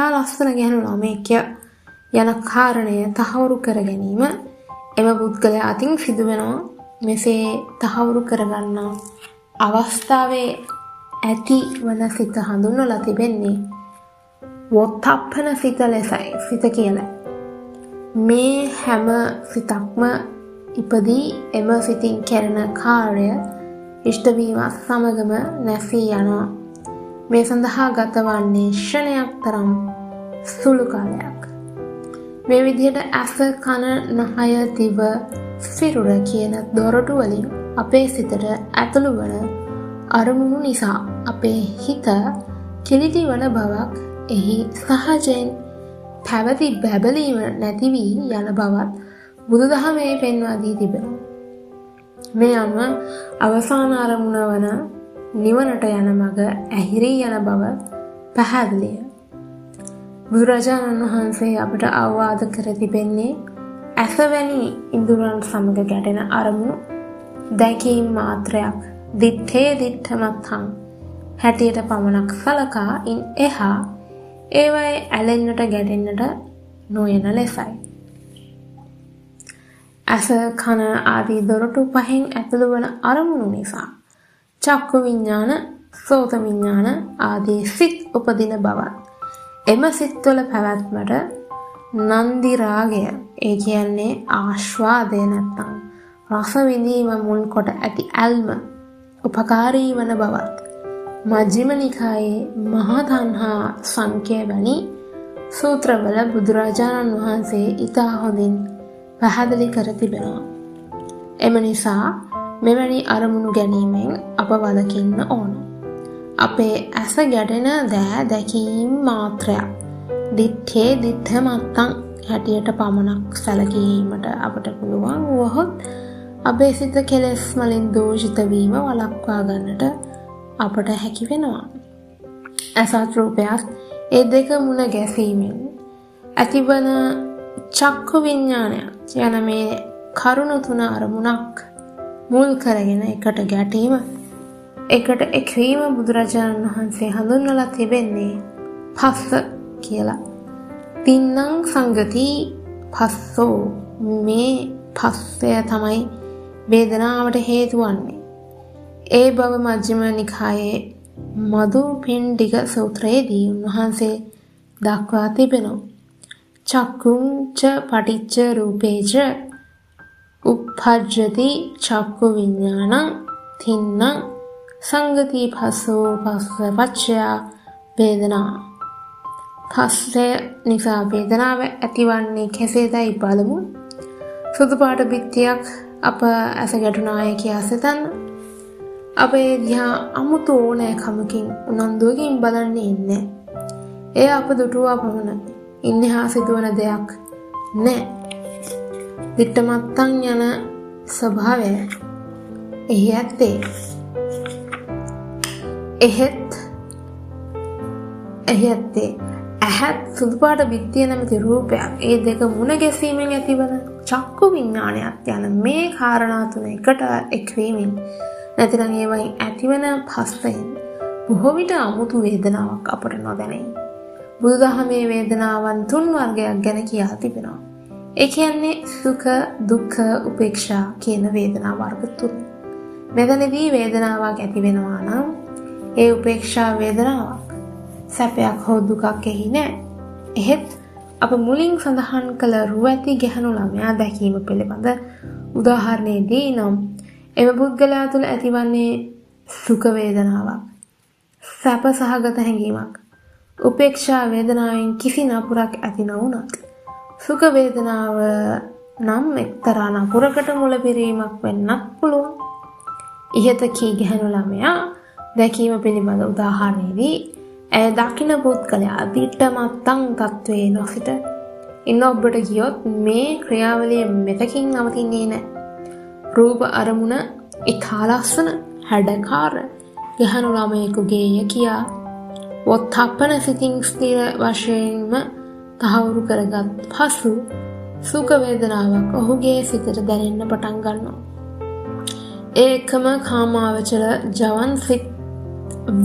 ඉතා ලස්සන ගැහැණු ළමයෙක් යන කාරණය තහවුරු කර ගැනීම එම පුද්ගලයා අතින් සිදු වෙනවා. මෙසේ තහවුරු කරගන්නා අවස්ථාවේ ඇති වන සිත හඳුන්වලා තිබෙන්නේ වොත්තප්පන සිත ලෙසයි, සිත කියලා. මේ හැම සිතක්ම ඉපදී එම සිතින් කෙරෙන කාර්ය ඉෂ්ට වීමත් සමගම නැසී යනවා. මේ සඳහා ගතවන්නේ ක්ෂණයක් තරම් සුළු කාලයක්. මේ විදිහට ඇස, කන, නහය, දිව, සිරුර කියන දොරටු වලින් අපේ සිතට ඇතුළු වන අරමුණු නිසා අපේ හිත කිලිටි වන බවක්, එහි සහජයෙන් පැවති බැබලීම නැති වී යන බවත් බුදුදහමේ පෙන්වා දී තිබෙනවා. මේ අනුව අවසාන අරමුණ වන නිවනට යන මඟ ඇහිරී යන බව පැහැදිලිය. බුදුරජාණන් වහන්සේ අපට අවවාද කර තිබෙන්නේ ඇසවැනි ඉඳුරන් සමග ගැටෙන අරමුණු දැකීම් මාත්‍රයක් දිත්තේ දිත්තමත්තං හැටියට පමණක් සලකා ඉන් එහා ඒවයි ඇලෙන්නට ගැටෙන්නට නොයන ලෙසයි. ඇස, කන ආදී දොරටු පහෙන් ඇතුළු වන අරමුණු නිසා චක්කු විඤ්ඤාණ, සෝත විඤ්ඤාණ ආදී සිත් උපදින බවත්, එම සිත්වල පැවැත්මට නන්දි රාගය, ඒ කියන්නේ ආස්වාදය නැත්තම් රස විඳීම මුල් කොට ඇති ඇල්ම උපකාරී වන බවත් මජ්ක්‍ධිම නිකායේ මහා තණ්හා සංකය වැනි සූත්‍රවල බුදුරජාණන් වහන්සේ ඉතා හොඳින් පැහැදිලි කර තිබෙනවා. එම නිසා මෙවැනි අරමුණු ගැනීමෙන් අප වළකින්න ඕන. අපේ ඇස ගැටෙන දෑ දැකීම් මාත්‍රයක් දිත්තේ දිත්තමත්තං හැටියට පමණක් සැලකීමට අපට පුළුවන් වුවහොත් අපේ සිත කෙලෙස් වලින් දූෂිත වීම වළක්වා ගන්නට අපට හැකි වෙනවා. ඇසත් රූපයත් ඒ දෙක මුණ ගැසීමෙන් ඇතිවන චක්කු විඤ්ඤාණයත් යන මේ කරුණු තුන අරමුණක් මුල් කරගෙන එකට ගැටීම, එකට එක්වීම බුදුරජාණන් වහන්සේ හඳුන්වලා තිබෙන්නේ පස්ස කියලා. තින්නම් සංගති පස්සෝ, මේ පස්සය තමයි වේදනාවට හේතු වන්නේ. ඒ බව මජ්ක්‍ධිම නිකායේ මధు පිණ්ඩික සූත්‍රයේදී උන්වහන්සේ දක්වා තිබෙනවා. චක්කුං ච පටිච්ච රූපේච උප්පජ්ජති චක්කු විඤ්ඤාණං තින්නම් සංගති පස්සෝ පස්ස පච්චයා වේදනා. පස්සය නිසා වේදනාව ඇතිවන්නේ කෙසේදයි බලමු. සුදු පාට බිත්තියක් අප ඇස ගැටුණාය කියා සිතන්න. අපේ දිහා අමුතු ඕනෑකමකින් උනන්දුවකින් බලන්නේ ඉන්නේ. එය අප දුටුවා පමණයි. ඉන්නෙහා සිදුවන දෙයක් නෑ. දිට්ඨමත්තං යන ස්වභාවය එහි ඇත්තේ. එහෙත් එහි ඇත්තේ ඇහත් සුදු පාට බිත්තිය නැමැති රූපයක් ඒ දෙක මුණ ගැසීමෙන් ඇතිවන චක්කු විඤ්ඤාණයක් යන මේ කාරණා තුන එකට එක්වීමෙන් නැතිනම් ඒවයින් ඇතිවන පස්සෙන් බොහෝ විට අමුතු වේදනාවක් අපට නොදැනෙයි. බුදුදහමේ වේදනාවන් තුන් වර්ගයක් ගැන කියා තිබෙනවා. ඒ කියන්නේ සුඛ, දුක්ඛ, උපේක්ෂා කියන වේදනා වර්ග තුන. මෙතනදී වේදනාවක් ඇති වෙනවා නම් ඒ උපේක්ෂා වේදනාවක්, සැපයක් හෝ දුකක් එහි නෑ. එහෙත් අප මුලින් සඳහන් කළ රුව ඇති ගැහණු ළමයා දැකීම පිළිබඳ උදාහරණයේදී නම් එම පුද්ගලයා තුළ ඇතිවන්නේ සුඛ වේදනාවක්, සැප සහගත හැඟීමක්. උපේක්ෂා වේදනාවෙන් කිසි නපුරක් ඇති නොවුනත් සුඛ වේදනාව නම් එක්තරා නපුරකට මුල පිරීමක් වෙන්නත් පුළුවන්. ඉහත කී ගැහණු ළමයා දැකීම පිළිබඳ උදාහරණයේදී ඇය දකින පුද්ගලයා දිට්ඨමත්තං තත්වයේ නොසිට ඉන්න ඔබට ගියොත් මේ ක්‍රියාවලිය මෙතකින් නවතින්නේ නෑ. රූප අරමුණ ඉතා ලස්සන හැඩකාර ගැහණු ළමයෙකුගේය කියා වොත්තප්පන සිතින් ස්ථිර වශයෙන්ම තහවුරු කරගත් පසු සුඛ වේදනාවක් ඔහුගේ සිතට දැනෙන්න පටන් ගන්නවා. ඒ එකම කාමාවචර ජවන් සිත්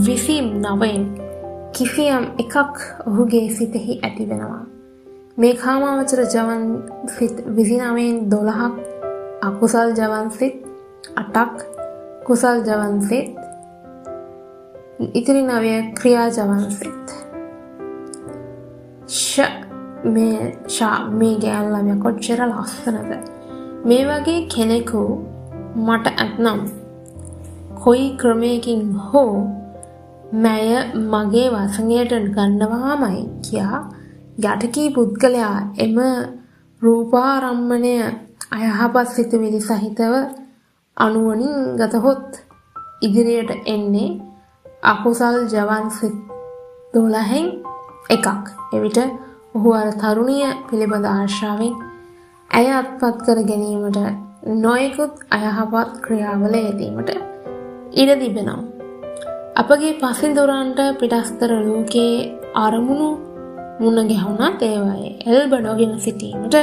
29 කිසියම් එකක් ඔහුගේ සිතෙහි ඇති වෙනවා. මේ කාමාවචර ජවන් සිත් 29න් 12ක් අකුසල් ජවන් සිත්, 8ක් කුසල් ජවන් සිත්, ඉතිරි 9 ක්‍රියා ජවන් සිත්. මේ ෂා මේ ගෑනු ළමයා කොච්චර ලස්සනද. මේ වගේ කෙනෙකු මට ඇත්නම් කොයි ක්‍රමයකින් හෝ මැය මගේ වසඟයට ගන්නවාමයි කියා යටකී පුද්ගලයා එම රූපාරම්මණය අයහපත් සිතුවිලි සහිතව අනුවණින් ගතහොත් ඉදිරියට එන්නේ අකුසල් ජවන් සිත් 12න් එකක්. එවිට ඔහු අර තරුණිය පිළිබඳ ආශාවෙන් ඇය අත්පත් කර ගැනීමට නොයෙකුත් අයහපත් ක්‍රියාවල යෙදීමට ඉඩ තිබෙනවා. අපගේ පසිඳුරන්ට පිටස්තර ලෝකයේ අරමුණු මුණ ගැහුණත් ඒවායේ එල්බ නොගෙන සිටීමට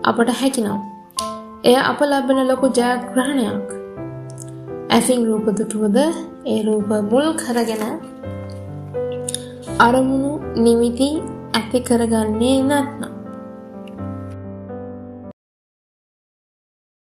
අපට හැකිනම් එය අප ලබන ලොකු ජයග්‍රහණයක්. ඇසින් රූප දුටුවද ඒ රූප මුල් කරගෙන අරමුණු නිමිති ඇති කරගන්නේ නැත්නම්